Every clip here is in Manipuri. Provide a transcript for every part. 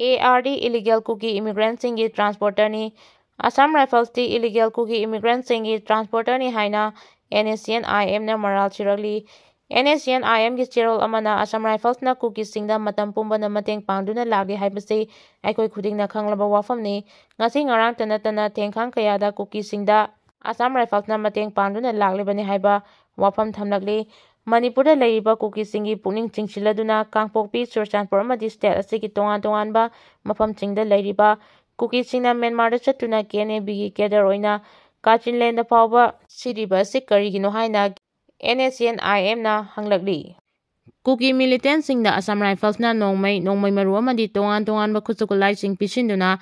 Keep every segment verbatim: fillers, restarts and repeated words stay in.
ꯑꯦ ꯑꯥꯔ ꯗꯤ ꯏꯂꯤꯒꯦꯜ ꯀꯨꯀꯤ ꯏꯃꯤꯒ꯭ꯔꯦꯟꯁꯤꯡꯒꯤ ꯇ꯭ꯔꯥꯟꯁꯄꯣꯔꯇꯔꯅꯤ꯫ ꯑꯁꯥꯝ ꯔꯥꯏꯐꯜꯁꯇꯤ ꯏꯂꯤꯒꯦꯜ ꯀꯨꯀꯤ ꯏꯃꯤꯒ꯭ꯔꯦꯟꯁꯤꯡꯒꯤ ꯇ꯭ꯔꯥꯟꯁꯄꯣꯔꯇꯔꯅꯤ ꯍꯥꯏꯅ ꯑꯦꯟ ꯑꯦꯁ ꯁꯤ ꯑꯦꯟ ꯑꯥꯏ ꯑꯦꯝꯅ ꯃꯔꯥꯜ ꯁꯤꯔꯛꯂꯤ꯫ ꯑꯦꯟ ꯑꯦꯁ ꯁꯤ ꯑꯦꯟ ꯑꯥꯏ ꯑꯦꯝꯒꯤ ꯆꯦꯔꯣꯜ ꯑꯃꯅ ꯑꯁꯥꯝ ꯔꯥꯏꯐꯜꯁꯅ ꯀꯨꯀꯤꯁꯤꯡꯗ ꯃꯇꯝ ꯄꯨꯝꯕꯗ ꯃꯇꯦꯡ ꯄꯥꯡꯗꯨꯅ ꯂꯥꯛꯂꯤ ꯍꯥꯏꯕꯁꯤ ꯑꯩꯈꯣꯏ ꯈꯨꯗꯤꯡꯅ ꯈꯪꯂꯕ ꯋꯥꯐꯝꯅꯤ꯫ ꯉꯁꯤ ꯉꯔꯥꯡꯇ ꯅꯠꯇꯅ ꯊꯦꯡꯈꯥꯡ ꯀꯌꯥꯗ ꯀꯨꯀꯤꯁꯤꯡꯗ ꯑꯁꯥꯝ ꯔꯥꯏꯐꯜꯁꯅ ꯃꯇꯦꯡ ꯄꯥꯡꯗꯨꯅ ꯂꯥꯛꯂꯤꯕꯅꯤ ꯍꯥꯏꯕ ꯋꯥꯐꯝ ꯊꯝꯂꯛꯂꯤ꯫ ꯃꯅꯤꯄꯨꯔꯗ ꯂꯩꯔꯤꯕ ꯀꯨꯀꯤꯁꯤꯡꯒꯤ ꯄꯨꯛꯅꯤꯡ ꯆꯤꯡꯁꯤꯜꯂꯗꯨꯅ ꯀꯥꯡꯄꯣꯛꯄꯤ, ꯆꯨꯔꯆꯥꯟꯄꯨꯔ ꯑꯃꯗꯤ ꯁ꯭ꯇꯦꯠ ꯑꯁꯤꯒꯤ ꯇꯣꯉꯥꯟ ꯇꯣꯉꯥꯟꯕ ꯃꯐꯝꯁꯤꯡꯗ ꯂꯩꯔꯤꯕ ꯀꯨꯀꯤꯁꯤꯡꯅ ꯃ꯭ꯌꯥꯟꯃꯥꯔꯗ ꯆꯠꯇꯨꯅ ꯀꯦ ꯑꯦꯟ ꯑꯦ ꯕꯤꯒꯤ ꯀꯦꯗꯔ ꯑꯣꯏꯅ ꯀꯥꯆꯤꯟꯂꯦꯟꯗ ꯐꯥꯎꯕ ꯁꯤꯔꯤꯕ ꯑꯁꯤ ꯀꯔꯤꯒꯤꯅꯣ ꯍꯥꯏꯅ ꯑꯦꯟ ꯑꯦꯁ ꯁꯤ ꯑꯦꯟ ꯑꯥꯏ ꯑꯦꯝꯅ ꯍꯪꯂꯛꯂꯤ꯫ ꯀꯨꯀꯤ ꯃꯤꯂꯤꯇꯦꯟꯁꯤꯡꯗ ꯑꯁꯥꯝ ꯔꯥꯏꯐꯜꯁꯅ ꯅꯣꯡꯃꯩ, ꯅꯣꯡꯃꯩ ꯃꯔꯨ ꯑꯃꯗꯤ ꯇꯣꯉꯥꯟ ꯇꯣꯉꯥꯟꯕ ꯈꯨꯠꯁꯨ ꯈꯨꯠꯂꯥꯏꯁꯤꯡ ꯄꯤꯁꯤꯟꯗꯨꯅ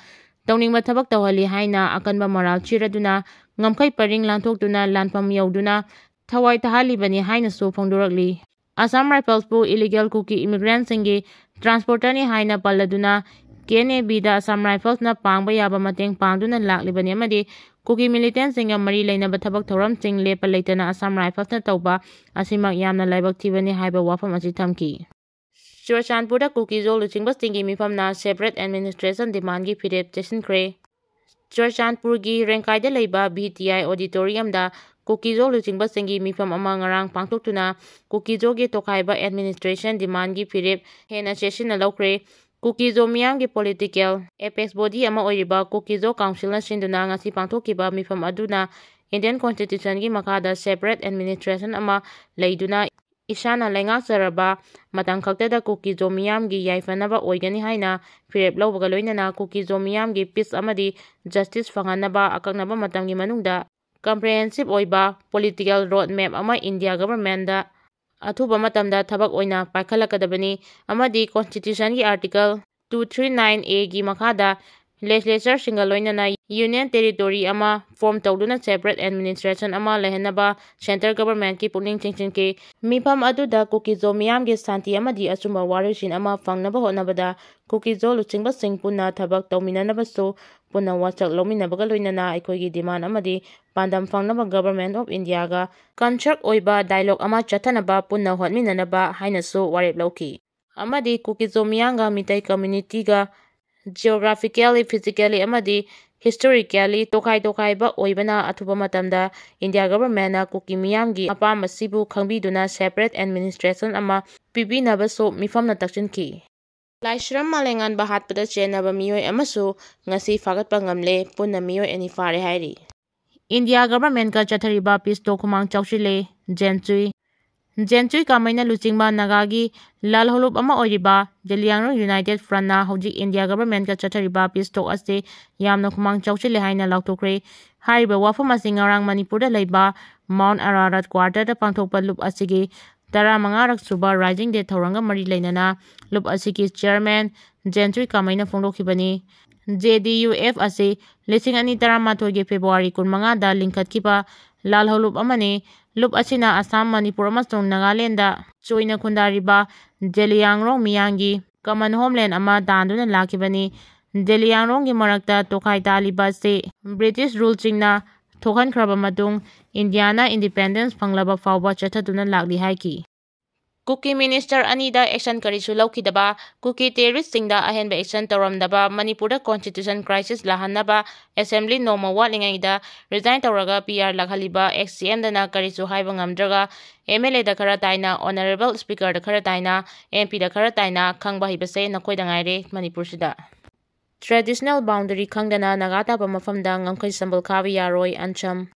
ꯇꯧꯅꯤꯡꯕ ꯊꯕꯛ ꯇꯧꯍꯜꯂꯤ ꯍꯥꯏꯅ ꯑꯀꯟꯕ ꯃꯔꯥꯜ ꯁꯤꯔꯗꯨꯅ ꯉꯝꯈꯩ ꯄꯔꯤꯡ ꯂꯥꯟꯊꯣꯛꯇꯨꯅ ꯂꯥꯟꯐꯝ ꯌꯧꯗꯨꯅ ꯊꯋꯥꯏ ꯇꯥꯍꯜꯂꯤꯕꯅꯤ ꯍꯥꯏꯅꯁꯨ ꯐꯣꯡꯗꯣꯔꯛꯂꯤ꯫ ꯑꯁꯥꯝ ꯔꯥꯏꯐꯜꯁꯄꯨ ꯏꯂꯤꯒꯦꯜ ꯀꯨꯀꯤ ꯏꯃꯤꯒ꯭ꯔꯦꯟꯁꯤꯡꯒꯤ ꯇ꯭ꯔꯥꯟꯁꯄꯣꯔꯇꯔꯅꯤ ꯍꯥꯏꯅ ꯄꯜꯂꯗꯨꯅ ꯀꯦ ꯑꯦꯟ ꯑꯦ ꯕꯤꯗ ꯑꯁꯥꯝ ꯔꯥꯏꯐꯜꯁꯅ ꯄꯥꯡꯕ ꯌꯥꯕ ꯃꯇꯦꯡ ꯄꯥꯡꯗꯨꯅ ꯂꯥꯛꯂꯤꯕꯅꯤ ꯑꯃꯗꯤ ꯀꯨꯀꯤ ꯃꯤꯂꯤꯇꯦꯟꯁꯤꯡꯒ ꯃꯔꯤ ꯂꯩꯅꯕ ꯊꯕꯛ ꯊꯧꯔꯝꯁꯤꯡ ꯂꯦꯞꯄ ꯂꯩꯇꯅ ꯑꯁꯥꯝ ꯔꯥꯏꯐꯜꯁꯅ ꯇꯧꯕ ꯑꯁꯤꯃꯛ ꯌꯥꯝꯅ ꯂꯥꯏꯕꯛ ꯊꯤꯕꯅꯤ ꯍꯥꯏꯕ ꯋꯥꯐꯝ ꯑꯁꯤ ꯊꯝꯈꯤ꯫ ꯆꯨꯔꯆꯥꯟꯄꯨꯔꯗ ꯀꯨꯀꯤꯖꯣ ꯂꯨꯆꯤꯡꯕꯁꯤꯡꯒꯤ ꯃꯤꯐꯝꯅ separate administration demandꯒꯤ ꯐꯤꯔꯦꯞ ꯆꯦꯠꯁꯤꯟꯈ꯭ꯔꯦ꯫ ꯆꯨꯔꯆꯥꯟꯄꯨꯔꯒꯤ ꯔꯦꯡꯀꯥꯏꯗ ꯂꯩꯕ ꯚꯤ ꯇꯤ ꯑꯥꯏ auditoriumꯗ ꯀꯨꯀꯤꯖꯣ ꯂꯨꯆꯤꯡꯕꯁꯤꯡꯒꯤ ꯃꯤꯐꯝ ꯑꯃ ꯉꯔꯥꯡ ꯄꯥꯡꯊꯣꯛꯇꯨꯅ ꯀꯨꯀꯤꯖꯣꯒꯤ ꯇꯣꯈꯥꯏꯕ administration demandꯒꯤ ꯐꯤꯔꯦꯞ ꯍꯦꯟꯅ ꯆꯦꯠꯁꯤꯟꯅ ꯂꯧꯈ꯭ꯔꯦ꯫ ꯀꯨꯀꯤꯖꯣ ꯃꯤꯌꯥꯝꯒꯤ political apex body ꯑꯃ ꯑꯣꯏꯔꯤꯕ ꯀꯨꯀꯤꯖꯣ councilꯅ ꯁꯤꯟꯗꯨꯅ ꯉꯁꯤ ꯄꯥꯡꯊꯣꯛꯈꯤꯕ ꯃꯤꯐꯝ ꯑꯗꯨꯅ Indian constitutionꯒꯤ ꯃꯈꯥꯗ separate administration ꯑꯃ ꯂꯩꯗꯨꯅ ꯏꯁꯥꯅ ꯂꯩꯉꯥꯛꯆꯔꯕ ꯃꯇꯝ ꯈꯛꯇꯗ ꯀꯨꯀꯤꯖꯣ ꯃꯤꯌꯥꯝꯒꯤ ꯌꯥꯏꯐꯅꯕ ꯑꯣꯏꯒꯅꯤ ꯍꯥꯏꯅ ꯐꯤꯔꯦꯞ ꯂꯧꯕꯒ ꯂꯣꯏꯅꯅ ꯀꯨꯀꯤꯖꯣ ꯃꯤꯌꯥꯝꯒꯤ peace ꯑꯃꯗꯤ justice ꯐꯪꯍꯟꯅꯕ ꯑꯀꯛꯅꯕ ꯃꯇꯝꯒꯤ ꯃꯅꯨꯡꯗ comprehensive ꯑꯣꯏꯕ political road map ꯑꯃ India governmentꯗ ꯑꯊꯨꯕ ꯃꯇꯝꯗ ꯊꯕꯛ ꯑꯣꯏꯅ ꯄꯥꯏꯈꯠꯂꯛꯀꯗꯕꯅꯤ ꯑꯃꯗꯤ constitutionꯒꯤ article two three nine Aꯒꯤ ꯃꯈꯥꯗ legislatureꯁꯤꯡꯒ ꯂꯣꯏꯅꯅ union territory ꯑꯃ form ꯇꯧꯗꯨꯅ separate administration ꯑꯃ ꯂꯩꯍꯟꯅꯕ centre governmentꯀꯤ ꯄꯨꯛꯅꯤꯡ ꯆꯤꯡꯁꯤꯟꯈꯤ꯫ ꯃꯤꯐꯝ ꯑꯗꯨꯗ ꯀꯨꯀꯤꯖꯣ ꯃꯤꯌꯥꯝꯒꯤ ꯁꯥꯟꯇꯤ ꯑꯃꯗꯤ ꯑꯆꯨꯝꯕ ꯋꯥꯔꯣꯏꯁꯤꯟ ꯑꯃ ꯐꯪꯅꯕ ꯍꯣꯠꯅꯕꯗ ꯀꯨꯀꯤꯖꯣ ꯂꯨꯆꯤꯡꯕꯁꯤꯡ ꯄꯨꯟꯅ ꯊꯕꯛ ꯇꯧꯃꯤꯟꯅꯅꯕꯁꯨ ꯄꯨꯟꯅ ꯋꯥꯁꯛ ꯂꯧꯃꯤꯟꯅꯕꯒ ꯂꯣꯏꯅꯅ ꯑꯩꯈꯣꯏꯒꯤ demand ꯑꯃꯗꯤ ꯄꯥꯟꯗꯝ ꯐꯪꯅꯕ Government of Indiaꯒ consult ꯑꯣꯏꯕ dialogue ꯑꯃ ꯆꯠꯊꯅꯕ ꯄꯨꯟꯅ ꯍꯣꯠꯃꯤꯟꯅꯅꯕ ꯍꯥꯏꯅꯁꯨ ꯋꯥꯔꯦꯞ ꯂꯧꯈꯤ꯫ ꯑꯃꯗꯤ ꯀꯨꯀꯤꯖꯣ ꯃꯤꯌꯥꯝꯒ ꯃꯤꯇꯩ communityꯒ geographically, physically ꯑꯃꯗꯤ historically ꯇꯣꯈꯥꯏ ꯇꯣꯈꯥꯏꯕ ꯑꯣꯏꯕꯅ ꯑꯊꯨꯕ ꯃꯇꯝꯗ India governmentꯅ ꯀꯨꯀꯤ ꯃꯤꯌꯥꯝꯒꯤ ꯑꯄꯥꯝꯕꯁꯤꯕꯨ ꯈꯪꯕꯤꯗꯨꯅ separate administration ꯑꯃ ꯄꯤꯕꯤꯅꯕꯁꯨ ꯃꯤꯐꯝꯅ ꯇꯛꯁꯤꯟꯈꯤ꯫ ꯂꯥꯏꯁ꯭ꯔꯝ ꯃꯥꯂꯦꯉꯥꯟꯕ ꯍꯥꯠꯄꯗ ꯆꯦꯟꯅꯕ ꯃꯤꯑꯣꯏ ꯑꯃꯁꯨ ꯉꯁꯤ ꯐꯥꯒꯠꯄ ꯉꯝꯂꯦ꯫ ꯄꯨꯟꯅ ꯃꯤꯑꯣꯏ ꯑꯅꯤ ꯐꯥꯔꯦ ꯍꯥꯏꯔꯤ꯫ India governmentꯀ ꯆꯠꯊꯔꯤꯕ peace talk ꯈꯨꯃꯥꯡ ꯆꯥꯎꯁꯤꯜꯂꯦ꯫ ꯖꯦꯟꯆꯨꯏ ꯖꯦꯟꯆꯨꯏ ꯀꯥꯃꯩꯅ ꯂꯨꯆꯤꯡꯕ ꯅꯥꯒꯥꯒꯤ ꯂꯥꯜꯍꯧꯂꯨꯞ ꯑꯃ ꯑꯣꯏꯔꯤꯕ ꯖꯦꯂꯤꯌꯥꯡꯔꯣꯡ United Frontꯅ ꯍꯧꯖꯤꯛ India governmentꯀ ꯆꯠꯊꯔꯤꯕ peace talk ꯑꯁꯤ ꯌꯥꯝꯅ ꯈꯨꯃꯥꯡ ꯆꯥꯎꯁꯤꯜꯂꯦ ꯍꯥꯏꯅ ꯂꯥꯎꯊꯣꯛꯈ꯭ꯔꯦ꯫ ꯍꯥꯏꯔꯤꯕ ꯋꯥꯐꯝ ꯑꯁꯤ ꯉꯔꯥꯡ ꯃꯅꯤꯄꯨꯔꯗ ꯂꯩꯕ Mount Ararat quarterꯗ ꯄꯥꯡꯊꯣꯛꯄ ꯂꯨꯞ ꯑꯁꯤꯒꯤ ꯇꯔꯥꯃꯉꯥꯔꯛ ꯁꯨꯕ Rising Day ꯊꯧꯔꯝꯒ ꯃꯔꯤ ꯂꯩꯅꯅ ꯂꯨꯞ ꯑꯁꯤꯒꯤ chairman ꯖꯦꯟꯆꯨꯏ ꯀꯥꯃꯩꯅ ꯐꯣꯡꯗꯣꯛꯈꯤꯕꯅꯤ꯫ JDUF ꯑꯁꯤ ꯂꯤꯁꯤꯡ ꯑꯅꯤ ꯇꯔꯥꯃꯥꯊꯣꯏꯒꯤ February ꯀꯨꯟꯃꯉꯥꯗ ꯂꯤꯡꯈꯠꯈꯤꯕ ꯂꯥꯜꯍꯧꯂꯨꯞ ꯑꯃꯅꯤ꯫ ꯂꯨꯞ ꯑꯁꯤꯅ ꯑꯁꯥꯝ, ꯃꯅꯤꯄꯨꯔ ꯑꯃꯁꯨꯡ ꯅꯥꯒꯥꯂꯦꯟꯗ ꯆꯣꯏꯅ ꯈꯨꯟꯗꯥꯔꯤꯕ ꯖꯦꯂꯤꯌꯥꯡꯔꯣꯡ ꯃꯤꯌꯥꯡꯒꯤ common homeland ꯑꯃ ꯇꯥꯟꯗꯨꯅ ꯂꯥꯛꯈꯤꯕꯅꯤ꯫ ꯖꯦꯂꯤꯌꯥꯡꯔꯣꯡꯒꯤ ꯃꯔꯛꯇ ꯇꯣꯈꯥꯏ ꯇꯥꯜꯂꯤꯕ ꯑꯁꯤ British ruleꯁꯤꯡꯅ ꯊꯣꯛꯍꯟꯈ꯭ꯔꯕ ꯃꯇꯨꯡ Indiaꯅ independence ꯐꯪꯂꯕ ꯐꯥꯎꯕ ꯆꯠꯊꯗꯨꯅ ꯂꯥꯛꯂꯤ ꯍꯥꯏꯈꯤ꯫ ꯀꯨꯀꯤ minister ꯑꯅꯤꯗ action ꯀꯔꯤꯁꯨ ꯂꯧꯈꯤꯗꯕ, ꯀꯨꯀꯤ terroristꯁꯤꯡꯗ ꯑꯍꯦꯟꯕ action ꯇꯧꯔꯝꯗꯕ, ꯃꯅꯤꯄꯨꯔꯗ constitution crisis ꯂꯥꯛꯍꯟꯅꯕ assembly ꯅꯣꯡꯃ ꯋꯥꯠꯂꯤꯉꯩꯗ resign ꯇꯧꯔꯒ PR ꯂꯥꯛꯍꯜꯂꯤꯕ ex CMꯗꯅ ꯀꯔꯤꯁꯨ ꯍꯥꯏꯕ ꯉꯝꯗ꯭ꯔꯒ MLAꯗ ꯈꯔ ꯇꯥꯏꯅ, honourable speakerꯗ ꯈꯔ ꯇꯥꯏꯅ, MPꯗ ꯈꯔ ꯇꯥꯏꯅ ꯈꯪꯕ ꯍꯩꯕꯁꯦ ꯅꯈꯣꯏꯗ ꯉꯥꯏꯔꯦ ꯃꯅꯤꯄꯨꯔꯁꯤꯗ꯫ Traditional boundary ꯈꯪꯗꯅ ꯅꯥꯒꯥ ꯇꯥꯕ ꯃꯐꯝꯗ ꯉꯝꯈꯩ ꯁꯝꯕꯜ ꯈꯥꯕ ꯌꯥꯔꯣꯏ, ꯑꯟꯁꯝ꯫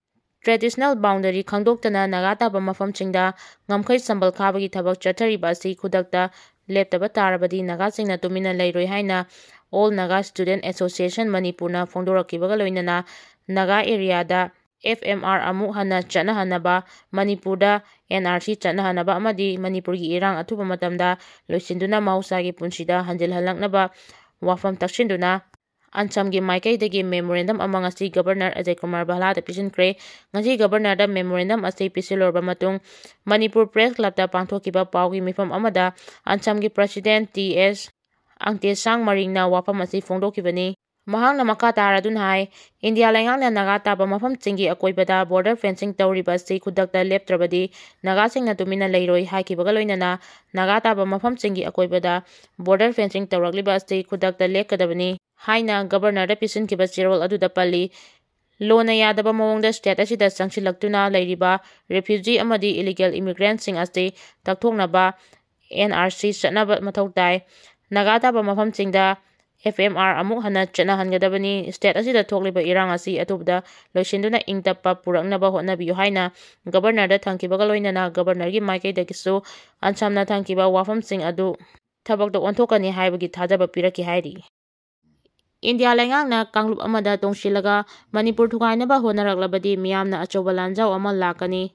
Traditional boundary ꯈꯪꯗꯣꯛꯇꯅ ꯅꯥꯒꯥ ꯇꯥꯕ ꯃꯐꯝꯁꯤꯡꯗ ꯉꯝꯈꯩ ꯁꯝꯕꯜ ꯈꯥꯕꯒꯤ ꯊꯕꯛ ꯆꯠꯊꯔꯤꯕ ꯑꯁꯤ ꯈꯨꯗꯛꯇ ꯂꯦꯞꯇꯕ ꯇꯥꯔꯕꯗꯤ ꯅꯥꯒꯥꯁꯤꯡꯅ ꯇꯨꯃꯤꯟꯅ ꯂꯩꯔꯣꯏ ꯍꯥꯏꯅ All Naga Student Association ꯃꯅꯤꯄꯨꯔꯅ ꯐꯣꯡꯗꯣꯔꯛꯈꯤꯕꯒ ꯂꯣꯏꯅꯅ ꯅꯥꯒꯥ areaꯗ FMR ꯑꯃꯨꯛ ꯍꯟꯅ ꯆꯠꯅꯍꯟꯅꯕ, ꯃꯅꯤꯄꯨꯔꯗ NRC ꯆꯠꯅꯍꯟꯅꯕ ꯑꯃꯗꯤ ꯃꯅꯤꯄꯨꯔꯒꯤ ꯏꯔꯥꯡ ꯑꯊꯨꯕ ꯃꯇꯝꯗ ꯂꯣꯏꯁꯤꯟꯗꯨꯅ ꯃꯍꯧꯁꯥꯒꯤ ꯄꯨꯟꯁꯤꯗ ꯍꯟꯖꯤꯜꯍꯜꯂꯛꯅꯕ ꯋꯥꯐꯝ ꯇꯛꯁꯤꯟꯗꯨꯅ ꯑꯟꯁꯝꯒꯤ ꯃꯥꯏꯀꯩꯗꯒꯤ memorandum ꯑꯃ ꯉꯁꯤ Governor ꯑꯖꯌ ꯀꯨꯃꯥꯔ ꯚꯜꯂꯥꯗ ꯄꯤꯁꯤꯟꯈ꯭ꯔꯦ꯫ ꯉꯁꯤ Governorꯗ memorandum ꯑꯁꯤ ꯄꯤꯁꯤꯜꯂꯨꯔꯕ ꯃꯇꯨꯡ ꯃꯅꯤꯄꯨꯔ Press Clubꯇ ꯄꯥꯡꯊꯣꯛꯈꯤꯕ ꯄꯥꯎꯒꯤ ꯃꯤꯐꯝ ꯑꯃꯗ ꯑꯟꯁꯝꯒꯤ President ꯇꯤ ꯑꯦꯁ ꯑꯪꯇꯦꯁꯥꯡ ꯃꯔꯤꯡꯅ ꯋꯥꯐꯝ ꯑꯁꯤ ꯐꯣꯡꯗꯣꯛꯈꯤꯕꯅꯤ꯫ ꯃꯍꯥꯛꯅ ꯃꯈꯥ ꯇꯥꯔꯗꯨꯅ ꯍꯥꯏ, ꯏꯟꯗꯤꯌꯥ ꯂꯩꯉꯥꯛꯅ ꯅꯥꯒꯥ ꯇꯥꯕ ꯃꯐꯝꯁꯤꯡꯒꯤ ꯑꯀꯣꯏꯕꯗ border fencing ꯇꯧꯔꯤꯕ ꯑꯁꯤ ꯈꯨꯗꯛꯇ ꯂꯦꯞꯇ꯭ꯔꯕꯗꯤ ꯅꯥꯒꯥꯁꯤꯡꯅ ꯇꯨꯃꯤꯟꯅ ꯂꯩꯔꯣꯏ ꯍꯥꯏꯈꯤꯕꯒ ꯂꯣꯏꯅꯅ ꯅꯥꯒꯥ ꯇꯥꯕ ꯃꯐꯝꯁꯤꯡꯒꯤ ꯑꯀꯣꯏꯕꯗ border fencing ꯇꯧꯔꯛꯂꯤꯕ ꯑꯁꯤ ꯈꯨꯗꯛꯇ ꯂꯦꯞꯀꯗꯕꯅꯤ ꯍꯥꯏꯅ governorꯗ ꯄꯤꯁꯤꯟꯈꯤꯕ ꯆꯦꯔꯣꯜ ꯑꯗꯨꯗ ꯄꯜꯂꯤ꯫ ꯂꯣꯅ ꯌꯥꯗꯕ ꯃꯑꯣꯡꯗ state ꯑꯁꯤꯗ ꯆꯪꯁꯤꯜꯂꯛꯇꯨꯅ ꯂꯩꯔꯤꯕ refugee ꯑꯃꯗꯤ illegal immigrantꯁꯤꯡ ꯑꯁꯤ ꯇꯛꯊꯣꯛꯅꯕ N R C ꯆꯠꯅꯕ ꯃꯊꯧ ꯇꯥꯏ꯫ ꯅꯥꯒꯥ ꯇꯥꯕ ꯃꯐꯝꯁꯤꯡꯗ F M R ꯑꯃꯨꯛ ꯍꯟꯅ ꯆꯠꯅꯍꯟꯒꯗꯕꯅꯤ꯫ State ꯑꯁꯤꯗ ꯊꯣꯛꯂꯤꯕ ꯏꯔꯥꯡ ꯑꯁꯤ ꯑꯊꯨꯕꯗ ꯂꯣꯏꯁꯤꯟꯗꯨꯅ ꯏꯪ ꯇꯞꯄ ꯄꯨꯔꯛꯅꯕ ꯍꯣꯠꯅꯕꯤꯌꯨ ꯍꯥꯏꯅ governorꯗ ꯊꯝꯈꯤꯕꯒ ꯂꯣꯏꯅꯅ governorꯒꯤ ꯃꯥꯏꯀꯩꯗꯒꯤꯁꯨ ꯑꯟꯁꯝꯅ ꯊꯝꯈꯤꯕ ꯋꯥꯐꯝꯁꯤꯡ ꯑꯗꯨ ꯊꯕꯛꯇ ꯑꯣꯟꯊꯣꯛꯀꯅꯤ ꯍꯥꯏꯕꯒꯤ ꯊꯥꯖꯕ ꯄꯤꯔꯛꯈꯤ ꯍꯥꯏꯔꯤ꯫ ꯏꯟꯗꯤꯌꯥ ꯂꯩꯉꯥꯛꯅ ꯀꯥꯡꯂꯨꯞ ꯑꯃꯗ ꯇꯣꯡꯁꯤꯜꯂꯒ ꯃꯅꯤꯄꯨꯔ ꯊꯨꯒꯥꯏꯅꯕ ꯍꯣꯠꯅꯔꯛꯂꯕꯗꯤ ꯃꯤꯌꯥꯝꯅ ꯑꯆꯧꯕ ꯂꯥꯟꯖꯥꯎ ꯑꯃ ꯂꯥꯛꯀꯅꯤ꯫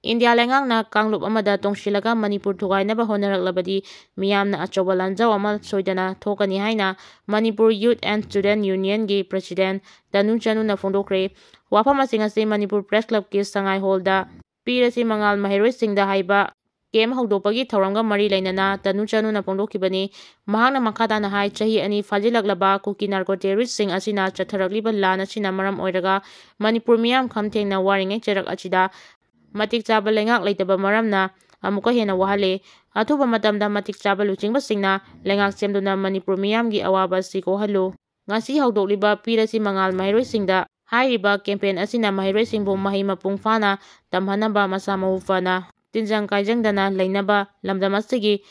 ꯏꯟꯗꯤꯌꯥ ꯂꯩꯉꯥꯛꯅ ꯀꯥꯡꯂꯨꯞ ꯑꯃꯗ ꯇꯣꯡꯁꯤꯜꯂꯒ ꯃꯅꯤꯄꯨꯔ ꯊꯨꯒꯥꯏꯅꯕ ꯍꯣꯠꯅꯔꯛꯂꯕꯗꯤ ꯃꯤꯌꯥꯝꯅ ꯑꯆꯧꯕ ꯂꯥꯟꯖꯥꯎ ꯑꯃ ꯁꯣꯏꯗꯅ ꯊꯣꯛꯀꯅꯤ ꯍꯥꯏꯅ Manipur Youth and Student Unionꯒꯤ president ꯇꯅꯨ ꯆꯅꯨꯅ ꯐꯣꯡꯗꯣꯛꯈ꯭ꯔꯦ꯫ ꯋꯥꯐꯝ ꯑꯁꯤꯡ ꯑꯁꯤ ꯃꯅꯤꯄꯨꯔ Press Clubꯀꯤ ꯁꯉꯥꯏ hallꯗ ꯄꯤꯔꯁꯤ ꯃꯉꯥꯜ ꯃꯍꯩꯔꯣꯏꯁꯤꯡꯗ ꯍꯥꯏꯕ camp ꯍꯧꯗꯣꯛꯄꯒꯤ ꯊꯧꯔꯝꯒ ꯃꯔꯤ ꯂꯩꯅꯅ ꯇꯅꯨ ꯆꯅꯨꯅ ꯐꯣꯡꯗꯣꯛꯈꯤꯕꯅꯤ꯫ ꯃꯍꯥꯛꯅ ꯃꯈꯥ ꯇꯥꯅ ꯍꯥꯏ, ꯆꯍꯤ ꯑꯅꯤ ꯐꯥꯖꯤꯜꯂꯛꯂꯕ ꯀꯨꯀꯤ narco terroristꯁꯤꯡ ꯑꯁꯤꯅ ꯆꯠꯊꯔꯛꯂꯤꯕ ꯂꯥꯟ ꯑꯁꯤꯅ ꯃꯔꯝ ꯑꯣꯏꯔꯒ ꯃꯅꯤꯄꯨꯔ ꯃꯤꯌꯥꯝ ꯈꯝ ꯊꯦꯡꯅ ꯋꯥꯔꯤꯉꯩ ꯆꯩꯔꯛ ꯑꯁꯤꯗ ꯃꯇꯤꯛ ꯆꯥꯕ ꯂꯩꯉꯥꯛ ꯂꯩꯇꯕ ꯃꯔꯝꯅ ꯑꯃꯨꯛꯀ ꯍꯦꯟꯅ ꯋꯥꯍꯜꯂꯦ꯫ ꯑꯊꯨꯕ ꯃꯇꯝꯗ ꯃꯇꯤꯛ ꯆꯥꯕ ꯂꯨꯆꯤꯡꯕꯁꯤꯡꯅ ꯂꯩꯉꯥꯛ ꯁꯦꯝꯗꯨꯅ ꯃꯅꯤꯄꯨꯔ ꯃꯤꯌꯥꯝꯒꯤ ꯑꯋꯥꯕ ꯑꯁꯤ ꯀꯣꯛꯍꯜꯂꯨ꯫ ꯉꯁꯤ ꯍꯧꯗꯣꯛꯂꯤꯕ ꯄꯤꯔꯁꯤ ꯃꯉꯥꯜ ꯃꯍꯩꯔꯣꯏꯁꯤꯡꯗ ꯍꯥꯏꯔꯤꯕ campaign ꯑꯁꯤꯅ ꯃꯍꯩꯔꯣꯏꯁꯤꯡꯕꯨ ꯃꯍꯩ ꯃꯄꯨꯡ ꯐꯥꯅ ꯇꯝꯍꯟꯅꯕ, ꯃꯁꯥ ꯃꯎ ꯐꯅ ꯇꯤꯟꯖꯪ ꯀꯥꯏꯖꯪꯗꯅ ꯂꯩꯅꯕ, ꯂꯝꯗꯝ ꯑꯁꯤꯒꯤ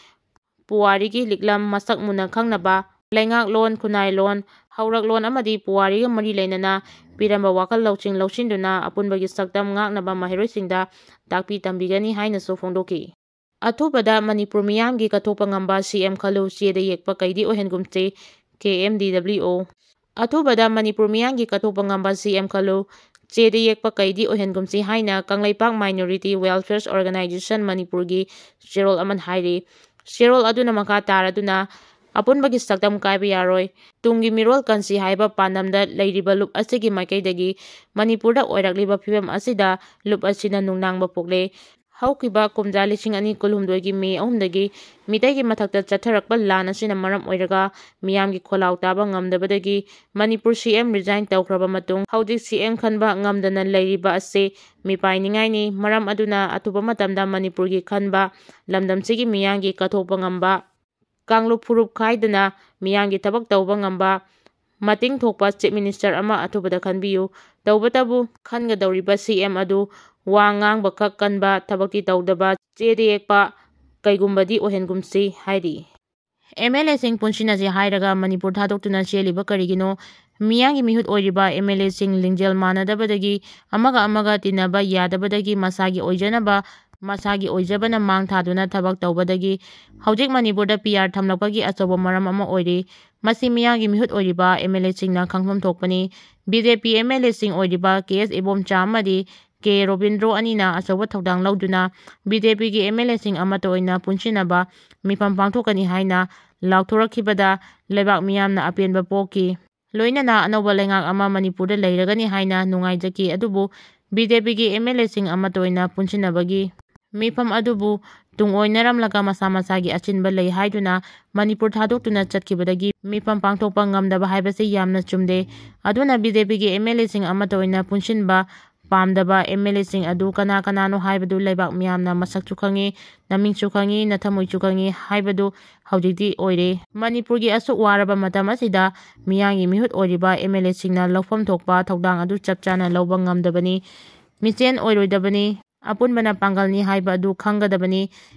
ꯄꯨꯋꯥꯔꯤꯒꯤ ꯂꯤꯛꯂꯝ ꯃꯁꯛ ꯃꯨꯟꯅ ꯈꯪꯅꯕ, ꯂꯩꯉꯥꯛꯂꯣꯟ, ꯈꯨꯟꯅꯥꯏꯂꯣꯟ, ꯍꯧꯔꯛꯂꯣꯟ ꯑꯃꯗꯤ ꯄꯨꯋꯥꯔꯤꯒ ꯃꯔꯤ ꯂꯩꯅꯅ ꯄꯤꯔꯝꯕ ꯋꯥꯈꯜ ꯂꯧꯁꯤꯡ ꯂꯧꯁꯤꯟꯗꯨꯅ ꯑꯄꯨꯟꯕꯒꯤ ꯁꯛꯇꯝ ꯉꯥꯛꯅꯕ ꯃꯍꯩꯔꯣꯏꯁꯤꯡꯗ ꯇꯥꯛꯄꯤ ꯇꯝꯕꯤꯒꯅꯤ ꯍꯥꯏꯅꯁꯨ ꯐꯣꯡꯗꯣꯛꯈꯤ꯫ ꯑꯊꯨꯕꯗ ꯃꯅꯤꯄꯨꯔ ꯃꯤꯌꯥꯝꯒꯤ ꯀꯠꯊꯣꯛꯄ ꯉꯝꯕ C M ꯈꯜꯂꯨ, ꯆꯦꯗ ꯌꯦꯛꯄ ꯀꯩꯗꯤ ꯑꯣꯏꯍꯟꯒꯨꯝꯁꯤ, K M D W O꯫ ꯑꯊꯨꯕꯗ ꯃꯅꯤꯄꯨꯔ ꯃꯤꯌꯥꯝꯒꯤ ꯀꯠꯊꯣꯛꯄ ꯉꯝꯕ C M ꯈꯜꯂꯨ, ꯆꯦꯗ ꯌꯦꯛꯄ ꯀꯩꯗꯤ ꯑꯣꯏꯍꯟꯒꯨꯝꯁꯤ ꯍꯥꯏꯅ ꯀꯪꯂꯩꯄꯥꯛ Minority Welfare Organisation ꯃꯅꯤꯄꯨꯔꯒꯤ ꯆꯦꯔꯣꯜ ꯑꯃꯅ ꯍꯥꯏꯔꯤ꯫ ꯆꯦꯔꯣꯜ ꯑꯗꯨꯅ ꯃꯈꯥ ꯇꯥꯔꯗꯨꯅ, ꯑꯄꯨꯟꯕꯒꯤ ꯁꯛꯇꯝ ꯀꯥꯏꯕ ꯌꯥꯔꯣꯏ, ꯇꯨꯡꯒꯤ ꯃꯤꯔꯣꯜ ꯀꯟꯁꯤ ꯍꯥꯏꯕ ꯄꯥꯟꯗꯝꯗ ꯂꯩꯔꯤꯕ ꯂꯨꯞ ꯑꯁꯤꯒꯤ ꯃꯥꯏꯀꯩꯗꯒꯤ ꯃꯅꯤꯄꯨꯔꯗ ꯑꯣꯏꯔꯛꯂꯤꯕ ꯐꯤꯕꯝ ꯑꯁꯤꯗ ꯂꯨꯞ ꯑꯁꯤꯅ ꯅꯨꯡꯅꯥꯡꯕ ꯄꯣꯛꯂꯦ꯫ ꯍꯧꯈꯤꯕ ꯀꯨꯝꯖꯥ ꯂꯤꯁꯤꯡ ꯑꯅꯤ ꯀꯨꯟꯍꯨꯝꯗꯣꯏꯒꯤ ꯃꯦ ꯑꯍꯨꯝꯗꯒꯤ ꯃꯤꯇꯩꯒꯤ ꯃꯊꯛꯇ ꯆꯠꯊꯔꯛꯄ ꯂꯥꯟ ꯑꯁꯤꯅ ꯃꯔꯝ ꯑꯣꯏꯔꯒ ꯃꯤꯌꯥꯝꯒꯤ ꯈꯣꯜꯂꯥꯎ ꯇꯥꯕ ꯉꯝꯗꯕꯗꯒꯤ ꯃꯅꯤꯄꯨꯔ ꯁꯤ ꯑꯦꯝ ꯔꯤꯖꯥꯏꯟ ꯇꯧꯈ꯭ꯔꯕ ꯃꯇꯨꯡ ꯍꯧꯖꯤꯛ ꯁꯤ ꯑꯦꯝ ꯈꯟꯕ ꯉꯝꯗꯅ ꯂꯩꯔꯤꯕ ꯑꯁꯤ ꯃꯤꯄꯥꯏꯅꯤꯡꯉꯥꯏꯅꯤ꯫ ꯃꯔꯝ ꯑꯗꯨꯅ ꯑꯊꯨꯕ ꯃꯇꯝꯗ ꯃꯅꯤꯄꯨꯔꯒꯤ ꯈꯟꯕ, ꯂꯝꯗꯝꯁꯤꯒꯤ ꯃꯤꯌꯥꯝꯒꯤ ꯀꯠꯊꯣꯛꯄ ꯉꯝꯕ, ꯀꯥꯡꯂꯨꯞ ꯐꯨꯔꯨꯞ ꯈꯥꯏꯗꯅ ꯃꯤꯌꯥꯝꯒꯤ ꯊꯕꯛ ꯇꯧꯕ ꯉꯝꯕ, ꯃꯇꯤꯡ ꯊꯣꯛꯄ ꯆꯤꯐ ꯃꯤꯅꯤꯁꯇꯔ ꯑꯃ ꯑꯊꯨꯕꯗ ꯈꯟꯕꯤꯌꯨ꯫ ꯇꯧꯕꯇꯕꯨ ꯈꯟꯒꯗꯧꯔꯤꯕ ꯁꯤ ꯑꯦꯝ ꯑꯗꯨ ꯋꯥ ꯉꯥꯡꯕꯈꯛ ꯀꯟꯕ, ꯊꯕꯛꯇꯤ ꯇꯧꯗꯕ, ꯆꯦꯗ ꯌꯦꯛꯄ ꯀꯩꯒꯨꯝꯕꯗꯤ ꯑꯣꯏꯍꯟꯒꯨꯝꯁꯤ ꯍꯥꯏꯔꯤ꯫ ꯑꯦꯝ ꯑꯦꯜ ꯑꯦꯁꯤꯡ ꯄꯨꯟꯁꯤꯟꯅꯁꯤ ꯍꯥꯏꯔꯒ ꯃꯅꯤꯄꯨꯔ ꯊꯥꯗꯣꯛꯇꯨꯅ ꯆꯦꯜꯂꯤꯕ ꯀꯔꯤꯒꯤꯅꯣ? ꯃꯤꯌꯥꯝꯒꯤ ꯃꯤꯍꯨꯠ ꯑꯣꯏꯔꯤꯕ ꯑꯦꯝ ꯑꯦꯜ ꯑꯦꯁꯤꯡ ꯂꯤꯡꯖꯦꯜ ꯃꯥꯟꯅꯗꯕꯗꯒꯤ, ꯑꯃꯒ ꯑꯃꯒ ꯇꯤꯟꯅꯕ ꯌꯥꯗꯕꯗꯒꯤ, ꯃꯁꯥꯒꯤ ꯑꯣꯏꯖꯅꯕ, ꯃꯁꯥꯒꯤ ꯑꯣꯏꯖꯕꯅ ꯃꯥꯡ ꯊꯥꯗꯨꯅ ꯊꯕꯛ ꯇꯧꯕꯗꯒꯤ ꯍꯧꯖꯤꯛ ꯃꯅꯤꯄꯨꯔꯗ ꯄꯤ ꯑꯥꯔ ꯊꯝꯂꯛꯄꯒꯤ ꯑꯆꯧꯕ ꯃꯔꯝ ꯑꯃ ꯑꯣꯏꯔꯤ꯫ ꯃꯁꯤ ꯃꯤꯌꯥꯝꯒꯤ ꯃꯤꯍꯨꯠ ꯑꯣꯏꯔꯤꯕ ꯑꯦꯝ ꯑꯦꯜ ꯑꯦꯁꯤꯡꯅ ꯈꯪꯐꯝ ꯊꯣꯛꯄꯅꯤ꯫ B J P M L ꯑꯦꯁꯤꯡ ꯑꯣꯏꯔꯤꯕ ꯀꯦ ꯑꯦꯁ ꯏꯕꯣꯝꯆꯥ ꯑꯃꯗꯤ ꯀꯦ ꯔꯣꯕꯤꯟꯗ꯭ꯔꯣ ꯑꯅꯤꯅ ꯑꯆꯧꯕ ꯊꯧꯗꯥꯡ ꯂꯧꯗꯨꯅ ꯕꯤ ꯖꯦ ꯄꯤꯒꯤ ꯑꯦꯝ ꯑꯦꯜ ꯑꯦꯁꯤꯡ ꯑꯃꯠꯇ ꯑꯣꯏꯅ ꯄꯨꯟꯁꯤꯟꯅꯕ ꯃꯤꯐꯝ ꯄꯥꯡꯊꯣꯛꯀꯅꯤ ꯍꯥꯏꯅ ꯂꯥꯎꯊꯣꯔꯛꯈꯤꯕꯗ ꯂꯩꯕꯥꯛ ꯃꯤꯌꯥꯝꯅ ꯑꯄꯦꯟꯕ ꯄꯣꯛꯈꯤ꯫ ꯂꯣꯏꯅꯅ ꯑꯅꯧꯕ ꯂꯩꯉꯥꯛ ꯑꯃ ꯃꯅꯤꯄꯨꯔꯗ ꯂꯩꯔꯒꯅꯤ ꯍꯥꯏꯅ ꯅꯨꯡꯉꯥꯏꯖꯈꯤ꯫ ꯑꯗꯨꯕꯨ ꯕꯤ ꯖꯦ ꯄꯤꯒꯤ ꯑꯦꯝ ꯑꯦꯜ ꯑꯦꯁꯤꯡ ꯑꯃꯠꯇ ꯑꯣꯏꯅ ꯄꯨꯟꯁꯤꯟꯅꯕꯒꯤ ꯃꯤꯐꯝ ꯑꯗꯨꯕꯨ ꯇꯨꯡꯑꯣꯏꯅꯔꯝꯂꯒ ꯃꯁꯥ ꯃꯁꯥꯒꯤ ꯑꯆꯤꯟꯕ ꯂꯩ ꯍꯥꯏꯗꯨꯅ ꯃꯅꯤꯄꯨꯔ ꯊꯥꯗꯣꯛꯇꯨꯅ ꯆꯠꯈꯤꯕꯗꯒꯤ ꯃꯤꯐꯝ ꯄꯥꯡꯊꯣꯛꯄ ꯉꯝꯗꯕ ꯍꯥꯏꯕꯁꯤ ꯌꯥꯝꯅ ꯆꯨꯝꯗꯦ꯫ ꯑꯗꯨꯅ ꯕꯤ ꯖꯦ ꯄꯤꯒꯤ ꯑꯦꯝ ꯑꯦꯜ ꯑꯦꯁꯤꯡ ꯑꯃꯠꯇ ꯑꯣꯏꯅ ꯄꯨꯟꯁꯤꯟꯕ ꯄꯥꯝꯗꯕ ꯑꯦꯝ ꯑꯦꯜ ꯑꯦꯁꯤꯡ ꯑꯗꯨ ꯀꯅꯥ ꯀꯅꯥꯅꯣ ꯍꯥꯏꯕꯗꯨ ꯂꯩꯕꯥꯛ ꯃꯤꯌꯥꯝꯅ ꯃꯁꯛꯁꯨ ꯈꯪꯉꯤ, ꯅꯃꯤꯡꯁꯨ ꯈꯪꯉꯤ, ꯅꯊꯃꯣꯏꯁꯨ ꯈꯪꯉꯤ ꯍꯥꯏꯕꯗꯨ ꯍꯧꯖꯤꯛꯇꯤ ꯑꯣꯏꯔꯦ꯫ ꯃꯅꯤꯄꯨꯔꯒꯤ ꯑꯁꯨꯛ ꯋꯥꯔꯕ ꯃꯇꯝ ꯑꯁꯤꯗ ꯃꯤꯌꯥꯝꯒꯤ ꯃꯤꯍꯨꯠ ꯑꯣꯏꯔꯤꯕ ꯑꯦꯝ ꯑꯦꯜ ꯑꯦꯁꯤꯡꯅ ꯂꯧꯐꯝ ꯊꯣꯛꯄ ꯊꯧꯗꯥꯡ ꯑꯗꯨ ꯆꯞ ꯆꯥꯅ ꯂꯧꯕ ꯉꯝꯗꯕꯅꯤ꯫ ꯃꯤꯆꯦꯟ ꯑꯣꯏꯔꯣꯏꯗꯕꯅꯤ꯫ ꯑꯄꯨꯟꯕꯅ ꯄꯥꯡꯒꯜꯅꯤ ꯍꯥꯏꯕ ꯑꯗꯨ ꯈꯪꯒꯗꯕꯅꯤ꯫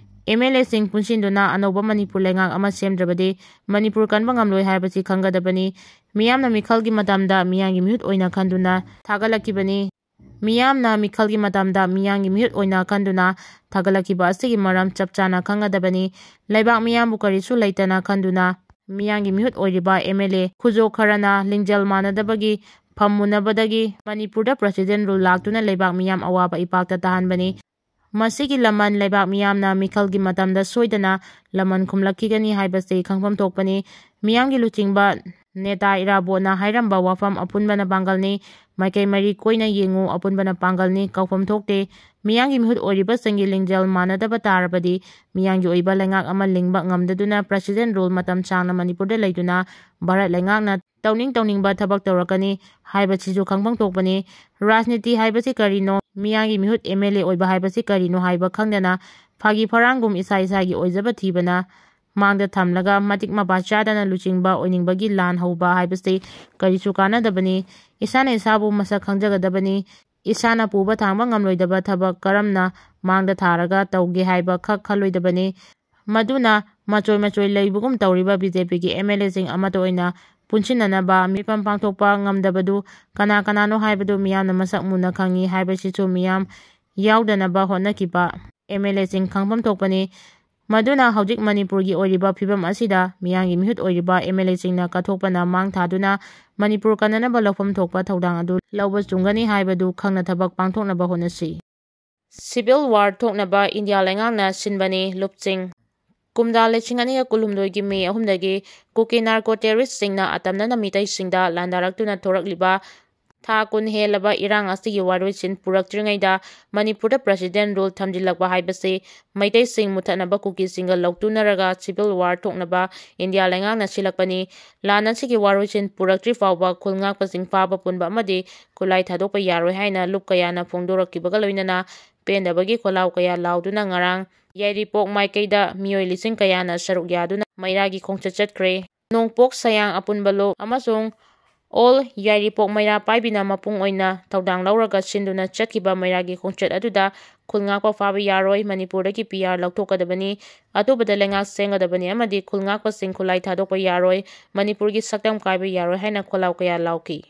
ꯑꯦꯝ ꯑꯦꯜ ꯑꯦꯁꯤꯡ ꯄꯨꯟꯁꯤꯟꯗꯨꯅ ꯑꯅꯧꯕ ꯃꯅꯤꯄꯨꯔ ꯂꯩꯉꯥꯛ ꯑꯃ ꯁꯦꯝꯗ꯭ꯔꯕꯗꯤ ꯃꯅꯤꯄꯨꯔ ꯀꯟꯕ ꯉꯝꯂꯣꯏ ꯍꯥꯏꯕꯁꯤ ꯈꯪꯒꯗꯕꯅꯤ꯫ ꯃꯤꯌꯥꯝꯅ ꯃꯤꯈꯜꯒꯤ ꯃꯇꯝꯗ ꯃꯤꯌꯥꯝꯒꯤ ꯃꯤꯍꯨꯠ ꯑꯣꯏꯅ ꯈꯟꯗꯨꯅ ꯊꯥꯒꯠꯂꯛꯈꯤꯕꯅꯤ꯫ ꯃꯤꯌꯥꯝꯅ ꯃꯤꯈꯜꯒꯤ ꯃꯇꯝꯗ ꯃꯤꯌꯥꯝꯒꯤ ꯃꯤꯍꯨꯠ ꯑꯣꯏꯅ ꯈꯟꯗꯨꯅ ꯊꯥꯒꯠꯂꯛꯈꯤꯕ ꯑꯁꯤꯒꯤ ꯃꯔꯝ ꯆꯞ ꯆꯥꯅ ꯈꯪꯒꯗꯕꯅꯤ꯫ ꯂꯩꯕꯥꯛ ꯃꯤꯌꯥꯝꯕꯨ ꯀꯔꯤꯁꯨ ꯂꯩꯇꯅ ꯈꯟꯗꯨꯅ ꯃꯤꯌꯥꯝꯒꯤ ꯃꯤꯍꯨꯠ ꯑꯣꯏꯔꯤꯕ ꯑꯦꯝ ꯑꯦꯜ ꯑꯦ ꯈꯨꯖꯣ ꯈꯔꯅ ꯂꯤꯡꯖꯦꯜ ꯃꯥꯟꯅꯗꯕꯒꯤ, ꯐꯝ ꯃꯨꯟꯅꯕꯗꯒꯤ ꯃꯅꯤꯄꯨꯔꯗ ꯄ꯭ꯔꯁꯤꯗꯦꯟ ꯔꯨꯜ ꯂꯥꯛꯇꯨꯅ ꯂꯩꯕꯥꯛ ꯃꯤꯌꯥꯝ ꯑꯋꯥꯕ ꯏꯄꯥꯛꯇ ꯇꯥꯍꯟꯕꯅꯤ꯫ ꯃꯁꯤꯒꯤ ꯂꯃꯟ ꯂꯩꯕꯥꯛ ꯃꯤꯌꯥꯝꯅ ꯃꯤꯈꯜꯒꯤ ꯃꯇꯝꯗ ꯁꯣꯏꯗꯅ ꯂꯃꯟ ꯈꯨꯝꯂꯛꯈꯤꯒꯅꯤ ꯍꯥꯏꯕꯁꯤ ꯈꯪꯐꯝ ꯊꯣꯛꯄꯅꯤ꯫ ꯃꯤꯌꯥꯝꯒꯤ ꯂꯨꯆꯤꯡꯕ ꯅꯦꯇꯥ ꯏꯔꯥꯕꯣꯠꯅ ꯍꯥꯏꯔꯝꯕ ꯋꯥꯐꯝ "ꯑꯄꯨꯟꯕꯅ ꯄꯥꯡꯒꯜꯅꯤ, ꯃꯥꯏꯀꯩ ꯃꯔꯤ ꯀꯣꯏꯅ ꯌꯦꯡꯉꯨ, ꯑꯄꯨꯟꯕꯅ ꯄꯥꯡꯒꯜꯅꯤ" ꯀꯧꯐꯝ ꯊꯣꯛꯇꯦ꯫ ꯃꯤꯌꯥꯝꯒꯤ ꯃꯤꯍꯨꯠ ꯑꯣꯏꯔꯤꯕꯁꯤꯡꯒꯤ ꯂꯤꯡꯖꯦꯜ ꯃꯥꯟꯅꯗꯕ ꯇꯥꯔꯕꯗꯤ ꯃꯤꯌꯥꯝꯒꯤ ꯑꯣꯏꯕ ꯂꯩꯉꯥꯛ ꯑꯃ ꯂꯤꯡꯕ ꯉꯝꯗꯗꯨꯅ President Rule ꯃꯇꯝ ꯁꯥꯡꯅ ꯃꯅꯤꯄꯨꯔꯗ ꯂꯩꯗꯨꯅ ꯚꯥꯔꯠ ꯂꯩꯉꯥꯛꯅ ꯇꯧꯅꯤꯡ ꯇꯧꯅꯤꯡꯕ ꯊꯕꯛ ꯇꯧꯔꯛꯀꯅꯤ ꯍꯥꯏꯕꯁꯤꯁꯨ ꯈꯪꯐꯝ ꯊꯣꯛꯄꯅꯤ꯫ ꯔꯥꯖꯅꯤꯇꯤ ꯍꯥꯏꯕꯁꯤ ꯀꯔꯤꯅꯣ, ꯃꯤꯌꯥꯝꯒꯤ ꯃꯤꯍꯨꯠ MLA ꯑꯣꯏꯕ ꯍꯥꯏꯕꯁꯤ ꯀꯔꯤꯅꯣ ꯍꯥꯏꯕ ꯈꯪꯗꯅ ꯐꯥꯒꯤ ꯐꯔꯥꯡꯒꯨꯝ ꯏꯁꯥ ꯏꯁꯥꯒꯤ ꯑꯣꯏꯖꯕ ꯊꯤꯕꯅ ꯃꯥꯡꯗ ꯊꯝꯂꯒ ꯃꯇꯤꯛ ꯃꯄꯥ ꯆꯥꯗꯅ ꯂꯨꯆꯤꯡꯕ ꯑꯣꯏꯅꯤꯡꯕꯒꯤ ꯂꯥꯟ ꯍꯧꯕ ꯍꯥꯏꯕꯁꯤ ꯀꯔꯤꯁꯨ ꯀꯥꯟꯅꯗꯕꯅꯤ꯫ ꯏꯁꯥꯅ ꯏꯁꯥꯕꯨ ꯃꯁꯛ ꯈꯪꯖꯒꯗꯕꯅꯤ꯫ ꯏꯁꯥꯅ ꯄꯨꯕ ꯊꯥꯡꯕ ꯉꯝꯂꯣꯏꯗꯕ ꯊꯕꯛ ꯀꯔꯝꯅ ꯃꯥꯡꯗ ꯊꯥꯔꯒ ꯇꯧꯒꯦ ꯍꯥꯏꯕ ꯈꯛ ꯈꯜꯂꯣꯏꯗꯕꯅꯤ꯫ ꯃꯗꯨꯅ ꯃꯆꯣꯏ ꯃꯆꯣꯏ ꯂꯩꯕꯒꯨꯝ ꯇꯧꯔꯤꯕ BJPꯒꯤ MLAꯁꯤꯡ ꯑꯃꯠꯇ ꯑꯣꯏꯅ ꯄꯨꯟꯁꯤꯟꯅꯅꯕ ꯃꯤꯐꯝ ꯄꯥꯡꯊꯣꯛꯄ ꯉꯝꯗꯕꯗꯨ ꯀꯅꯥ ꯀꯅꯥꯅꯣ ꯍꯥꯏꯕꯗꯨ ꯃꯤꯌꯥꯝꯅ ꯃꯁꯛ ꯃꯨꯟꯅ ꯈꯪꯏ ꯍꯥꯏꯕꯁꯤꯁꯨ ꯃꯤꯌꯥꯝ ꯌꯥꯎꯗꯅꯕ ꯍꯣꯠꯅꯈꯤꯕ MLAꯁꯤꯡ ꯈꯪꯐꯝ ꯊꯣꯛꯄꯅꯤ꯫ ꯃꯗꯨꯅ ꯍꯧꯖꯤꯛ ꯃꯅꯤꯄꯨꯔꯒꯤ ꯑꯣꯏꯔꯤꯕ ꯐꯤꯕꯝ ꯑꯁꯤꯗ ꯃꯤꯌꯥꯝꯒꯤ ꯃꯤꯍꯨꯠ ꯑꯣꯏꯔꯤꯕ MLAꯁꯤꯡꯅ ꯀꯠꯊꯣꯛꯄꯅ ꯃꯥꯡ ꯊꯥꯗꯨꯅ ꯃꯅꯤꯄꯨꯔ ꯀꯟꯅꯅꯕ ꯂꯧꯐꯝ ꯊꯣꯛꯄ ꯊꯧꯗꯥꯡ ꯑꯗꯨ ꯂꯧꯕ ꯆꯨꯝꯒꯅꯤ ꯍꯥꯏꯕꯗꯨ ꯈꯪꯅ ꯊꯕꯛ ꯄꯥꯡꯊꯣꯛꯅꯕ ꯍꯣꯠꯅꯁꯤ꯫ Civil War ꯊꯣꯛꯅꯕ ꯏꯟꯗꯤꯌꯥ ꯂꯩꯉꯥꯛꯅ ꯁꯤꯟꯕꯅꯤ꯫ ꯂꯨꯞꯁꯤꯡ꯫ ꯀꯨꯝꯖꯥ ꯂꯤꯁꯤꯡ ꯑꯅꯤꯒ ꯀꯨꯟꯍꯨꯝꯗꯣꯏꯒꯤ ꯃꯦ ꯑꯍꯨꯝꯗꯒꯤ ꯀꯨꯀꯤ narco terroristꯁꯤꯡꯅ ꯑꯇꯝꯅꯅ ꯃꯤꯇꯩꯁꯤꯡꯗ ꯂꯥꯟꯗꯥꯔꯛꯇꯨꯅ ꯊꯣꯔꯛꯂꯤꯕ ꯊꯥ ꯀꯨꯟ ꯍꯦꯜꯂꯕ ꯏꯔꯥꯡ ꯑꯁꯤꯒꯤ ꯋꯥꯔꯣꯏꯁꯤꯟ ꯄꯨꯔꯛꯇ꯭ꯔꯤꯉꯩꯗ ꯃꯅꯤꯄꯨꯔꯗ President Rule ꯊꯝꯖꯤꯜꯂꯛꯄ ꯍꯥꯏꯕꯁꯤ ꯃꯩꯇꯩꯁꯤꯡ ꯃꯨꯠꯊꯠꯅꯕ ꯀꯨꯀꯤꯁꯤꯡꯒ ꯂꯧꯇꯨꯅꯔꯒ Civil War ꯊꯣꯛꯅꯕ ꯏꯟꯗꯤꯌꯥ ꯂꯩꯉꯥꯛꯅ ꯁꯤꯜꯂꯛꯄꯅꯤ꯫ ꯂꯥꯟ ꯑꯁꯤꯒꯤ ꯋꯥꯔꯣꯏꯁꯤꯟ ꯄꯨꯔꯛꯇ꯭ꯔꯤ ꯐꯥꯎꯕ ꯈꯨꯜ ꯉꯥꯛꯄꯁꯤꯡ ꯐꯥꯕ ꯄꯨꯟꯕ ꯑꯃꯗꯤ ꯈꯨꯠꯂꯥꯏ ꯊꯥꯗꯣꯛꯄ ꯌꯥꯔꯣꯏ ꯍꯥꯏꯅ ꯂꯨꯞ ꯀꯌꯥꯅ ꯐꯣꯡꯗꯣꯔꯛꯈꯤꯕꯒ ꯂꯣꯏꯅꯅ ꯄꯦꯟꯗꯕꯒꯤ ꯈꯣꯜꯂꯥꯎ ꯀꯌꯥ ꯂꯥꯎꯗꯨꯅ ꯉꯔꯥꯡ ꯌꯥꯏꯔꯤꯄꯣꯛ ꯃꯥꯏꯀꯩꯗ ꯃꯤꯑꯣꯏ ꯂꯤꯁꯤꯡ ꯀꯌꯥꯅ ꯁꯔꯨꯛ ꯌꯥꯗꯨꯅ ꯃꯩꯔꯥꯒꯤ ꯈꯣꯡꯆꯠ ꯆꯠꯈ꯭ꯔꯦ꯫ ꯅꯣꯡꯄꯣꯛ ꯁꯌꯥꯡ ꯑꯄꯨꯟꯕ ꯂꯨꯞ ꯑꯃꯁꯨꯡ All ꯌꯥꯏꯔꯤꯄꯣꯛ ꯃꯩꯔꯥ ꯄꯥꯏꯕꯤꯅ ꯃꯄꯨꯡ ꯑꯣꯏꯅ ꯊꯧꯗꯥꯡ ꯂꯧꯔꯒ ꯁꯤꯟꯗꯨꯅ ꯆꯠꯈꯤꯕ ꯃꯩꯔꯥꯒꯤ ꯈꯣꯡꯆꯠ ꯑꯗꯨꯗ ꯈꯨꯜ ꯉꯥꯛꯄ ꯐꯥꯕ ꯌꯥꯔꯣꯏ, ꯃꯅꯤꯄꯨꯔꯗꯒꯤ PR ꯂꯧꯊꯣꯛꯀꯗꯕꯅꯤ, ꯑꯇꯣꯞꯄꯗ ꯂꯩꯉꯥꯛ ꯁꯦꯝꯒꯗꯕꯅꯤ ꯑꯃꯗꯤ ꯈꯨꯜ ꯉꯥꯛꯄꯁꯤꯡ ꯈꯨꯠꯂꯥꯏ ꯊꯥꯗꯣꯛꯄ ꯌꯥꯔꯣꯏ, ꯃꯅꯤꯄꯨꯔꯒꯤ ꯁꯛꯇꯝ ꯀꯥꯏꯕ ꯌꯥꯔꯣꯏ ꯍꯥꯏꯅ ꯈꯣꯜꯂꯥꯎ ꯀꯌꯥ ꯂꯥꯎꯈꯤ꯫